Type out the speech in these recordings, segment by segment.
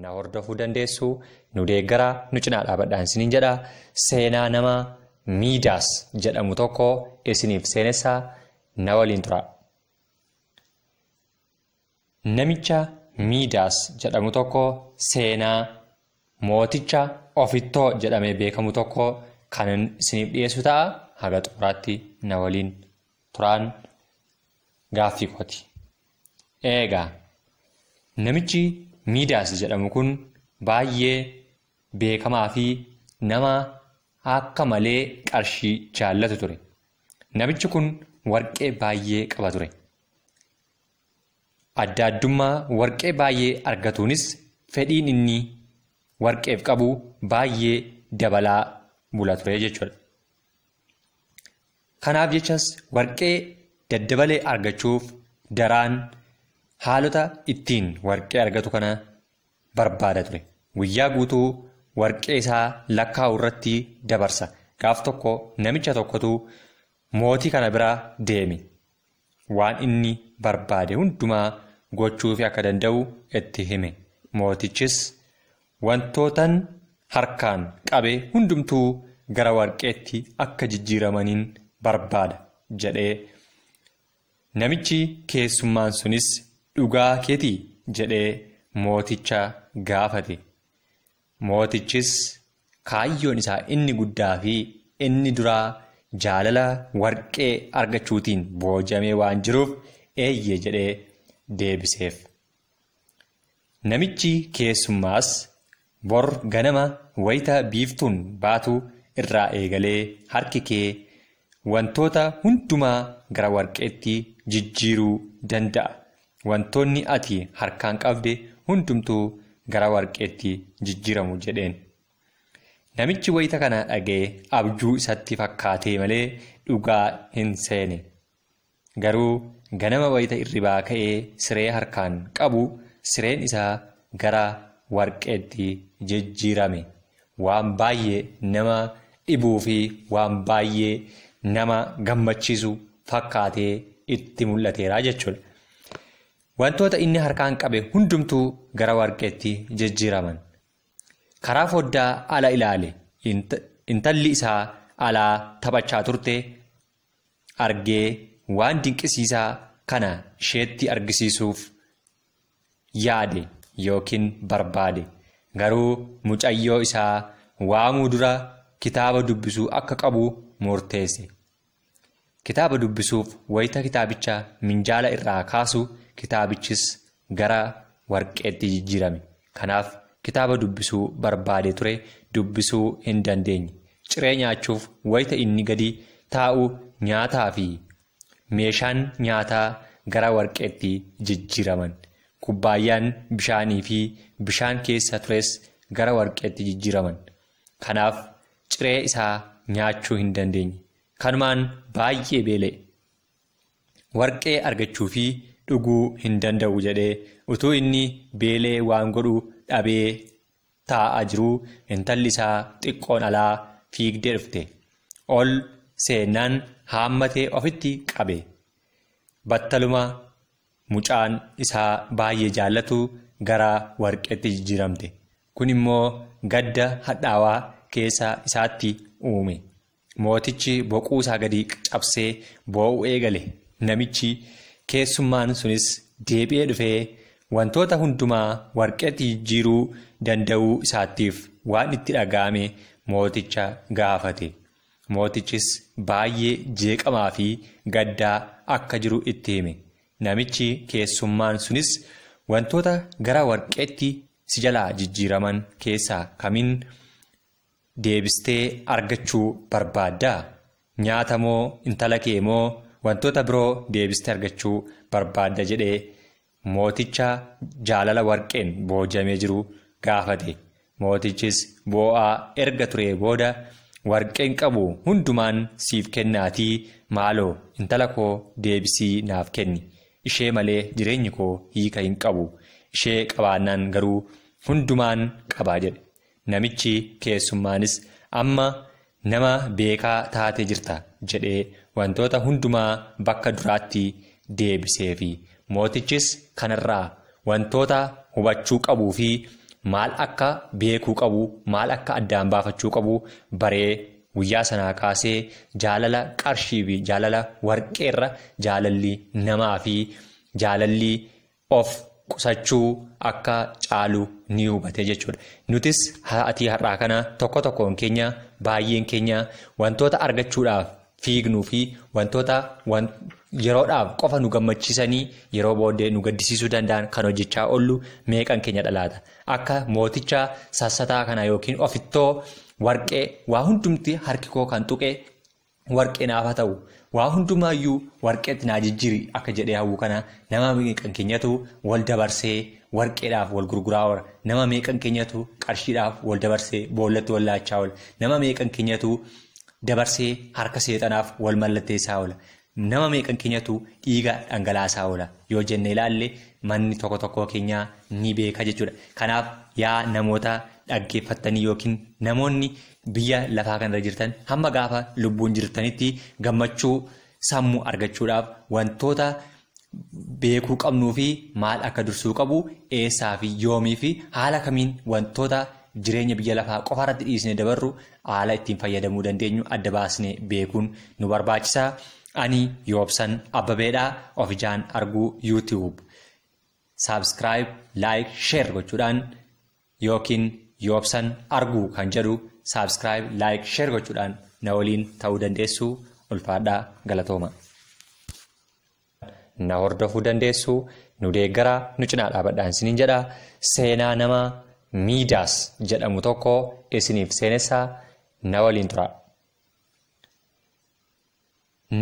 Na hordofuu dandeessu, nu deeggaraa, nu cinaa dhaabadhaan isiniin jedha. Seenaa nama Miidaas jedhamu tokko isiniif seenessaa, na waliin tura. Namicha Miidaas jedhamu tokko seenaa mooticha ofittoo jedhamee beekamu tokko kan isiniif dhiyeessu ta'a. Haga xumuraatti na waliin turaan gaaffii kooti. Eegaa namichi Miidaas jedhamu kun baay'ee beekamaa fi nama akka malee qarshii jaallatu ture. Namichi kun warqee baay'ee qaba ture. Adda addummaa warqee baay'ee argatuunis fedhiin inni warqeef qabu baay'ee dabalaa bula ture jechuudha. Kanaaf jechas warqee daddabalee argachuuf daraan haalota ittiin warqee argatu kana barbaada ture. Guyyaa guutuu warqee isaa lakkaa'u irratti dabarsa. Gaaf tokko namicha tokkotu mootii kana bira deeme. Waan inni barbaade hundumaa gochuufi akka danda'u itti hime. Mootichis wantootan harkaan qabe hundumtuu gara warqeetti akka jijjiiramaniin barbaada jedhee. Namichi keessummaan sunis dhugaa keetii jedhee mooticha gaafate. Mootichis kaayyoon isaa inni guddaa fi inni duraa jaalala warqee argachuutiin boojamee waan jiruuf eeyyee jedhee deebiseef. Namichi keessummaas bor ganama wayita biiftuun baatu irraa eegalee harki kee wantoota hundumaa gara warqeetti jijjiiruu danda'a. Wantoonni ati harkaan qabde hundumtuu gara warqeetti jijjiiramu jedheen. Namichi wayita kana dhaga'ee abjuu isatti fakkaatee malee dhugaa hin seene. Garuu ganama wayita irribaa ka'ee siree harkaan qabu sireen isaa gara warqeetti jijjiirame. Waan baay'ee nama dhibuu fi waan baay'ee nama gammachiisu fakkaatee itti mul'ateera jechuudha. Wantoota inni harkaan qabe hundumtuu gara warqeetti jijjiiraman. Karaa foddaa ala ilaale intalli isaa alaa taphachaa turte argee waan dinqisiisaa kana isheetti argisiisuuf yaade yookiin barbaade. Garuu mucayyoo isaa waamuu dura kitaaba dubbisuu akka qabu murteesse. Kitaaba dubbisuuf wayita kitaabicha minjaala irraa kaasu kitaabichis gara warqeetti jijjiirame. Kanaaf kitaaba dubbisuu barbaade ture dubbisuu hin dandeenye. Ciree nyaachuuf wayita inni gadi taa'u nyaataa fi meeshaan nyaataa gara warqeetti jijjiiraman. Kubbaayyaan bishaanii fi bishaan keessa tures gara warqeetti jijjiiraman. Kanaaf ciree isaa nyaachuu hin dandeenye. Kanumaan baay'ee beela'e. Warqee argachuu fi dhuguu hin danda'u jedhee utuu inni beelee waan godhu dhabee taa'aa jiruu intalli isaa xiqqoon alaa fiigdee dhufte. Ol seennaan haammatee ofitti qabe. Battaluma mucaan isaa baay'ee jaallatu gara warqeetti jijjiiramte. Kun immoo gadda hadhaawaa keessa isaatti uume. Mootichi boquu isaa gadi cabsee boo'uu eegale. Namichi keessummaan sunis deebi'ee dhufee wantoota hundumaa warqeetti jijjiiruu danda'uu isaatiif waan itti dhaga'ame mooticha gaafate. Mootichis baay'ee jeeqamaa fi gaddaa akka jiru itti hime. Namichi keessummaan sunis wantoota gara warqeetti si jalaa jijjiiraman keessaa kamiin deebistee argachuu barbaaddaa? Nyaata moo intala kee moo wantoota biroo deebistee argachuu barbaadda jedhee mooticha jaalala warqeen boojamee jiru gaafate. Mootichis boo'aa erga turee booda warqeen qabu hundumaan siif kennaatii maaloo intala koo deebisii naaf kenni. Ishee malee jireenyi koo hiika hin qabu. Ishee qabaannaan garuu hundumaan qabaa jedhe. Namichi keessummaanis amma nama beekaa taatee jirta jedhee wantoota hundumaa bakka duraatti deebiseefi mootichis kanarraa wantoota hubachuu qabuu fi maal akka beekuu qabu, maal akka addaan baafachuu qabu baree guyyaa sanaa kaasee jaalala qarshii fi jaalala warqeerra jaalalli namaa fi jaalalli of qusachuu akka caalu ni hubate jechuudha. Nutis ati har'aa kana tokko tokkoon keenya baay'een keenya wantoota argachuudhaaf fiignuu fi wantoota yeroodhaaf qofa nu gammachiisanii yeroo booddee nu gaddisiisuu danda'an kan hojjechaa oollu meeqan keenya dhalaata. Akka mooticha sassataa kana yookiin ofittoo warqee waa hundumti harki koo kan tuqe warqee naaf haa ta'u, waa hundumaayyuu warqeetti naa jijjiiri akka jedhee hawwu kana nama meeqan keenyatu wal dabarsee warqeedhaaf wal gurguraa oola. Nama meeqan keenyatu qarshiidhaaf wal dabarsee boollatti wal laachaa oola. Nama meeqan keenyatu dabarsee harka seexanaaf wal mallatteessaa oola. Nama meeqan keenyatu dhiiga dhangalaasaa oola. Yoo jennee ilaalle manni tokko tokko keenyaa ni beeka jechuudha. Kanaaf yaa namoota dhaggeeffattanii yookiin namoonni biyya lafaa kanarra jirtan hamma gaafa lubbuun jirtanitti gammachuu sammuu argachuudhaaf wantoota beekuu qabnuu fi maal akka dursuu qabu eessaa fi yoomii fi haala kamiin wantoota jireenya biyya lafaa qofaarratti dhiisnee dabarru haala ittiin fayyadamuu dandeenyu adda baasnee beekuun nu barbaachisa. Ani Yoobsan Abbabeedhaa of ijaan arguu YouTube. Subscribe, like, share gochuudhaan yookiin Yoobsan arguu kan jedhu subscribe, like, share gochuudhaan na waliin ta'uu dandeessu. Ulfaadhaa, galatooma. Na hordofuu dandeessu, nu deeggaraa, nu cinaa dhaabadhaan isiniin jedha. Seenaa nama Miidaas jedhamu tokko isiniif seenessaa, na waliin tura.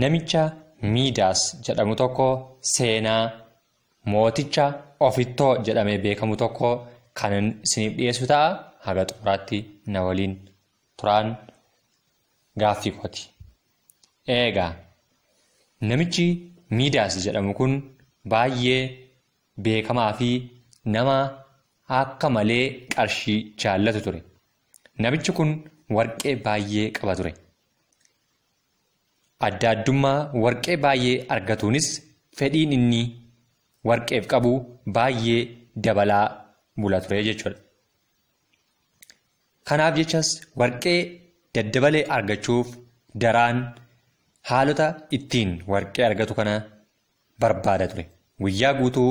Namicha Miidaas jedhamu tokko seenaa mooticha ofittoo jedhamee beekamu tokko kan isiniif dhiyeessu ta'a. Haga xumuraatti na waliin turaan gaaffii kooti. Eegaa namichi Miidaas jedhamu kun baay'ee beekamaa fi nama akka malee qarshii jaallatu ture. Namichi kun warqee baay'ee qaba ture. Adda addummaa warqee baay'ee argatuunis fedhiin inni warqeef qabu baay'ee dabalaa bula ture jechuudha. Kanaaf jechas warqee daddabalee argachuuf daraan haalota ittiin warqee argatu kana barbaada ture. Guyyaa guutuu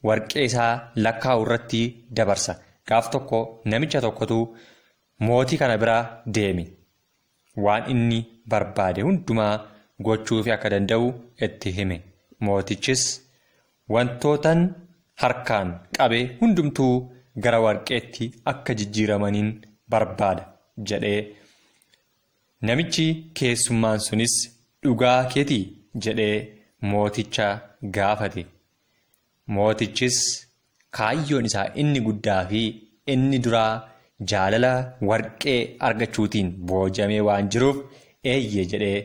warqee isaa lakkaa'u irratti dabarsa. Gaaf tokko namicha tokkotu mootii kana bira deeme. Waan inni barbaade hundumaa gochuufi akka danda'u itti hime. Mootichis wantootan harkaan qabe hundumtuu gara warqeetti akka jijjiiramaniin barbaada jedhee. Namichi keessummaan sunis dhugaa keetii jedhee mooticha gaafate. Mootichis kaayyoon isaa inni guddaa fi inni duraa jaalala warqee argachuutiin boojamee waan jiruuf eeyyee jedhee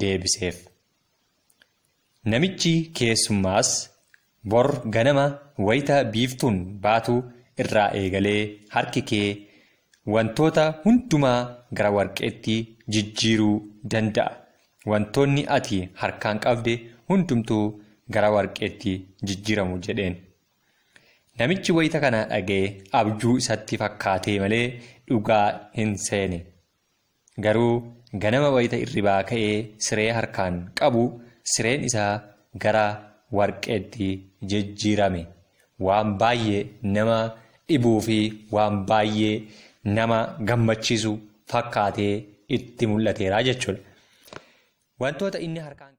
deebiseef. Namichi keessummaas bor ganama wayita biiftuun baatu irraa eegalee harki kee wantoota hundumaa gara warqeetti jijjiiruu danda'a. Wantoonni ati harkaan qabde hundumtuu gara warqeetti jijjiiramu jedheen. Namichi wayita kana dhaga'e abjuu isatti fakkaatee malee dhugaa hin seene. Garuu ganama wayita irribaa ka'ee siree harkaan qabu sireen isaa gara warqeetti jijjiirame. Waan baay'ee nama dhibuu fi waan baay'ee nama gammachiisu fakkaatee itti mul'ateera jechuudha. Wantoota inni harkaan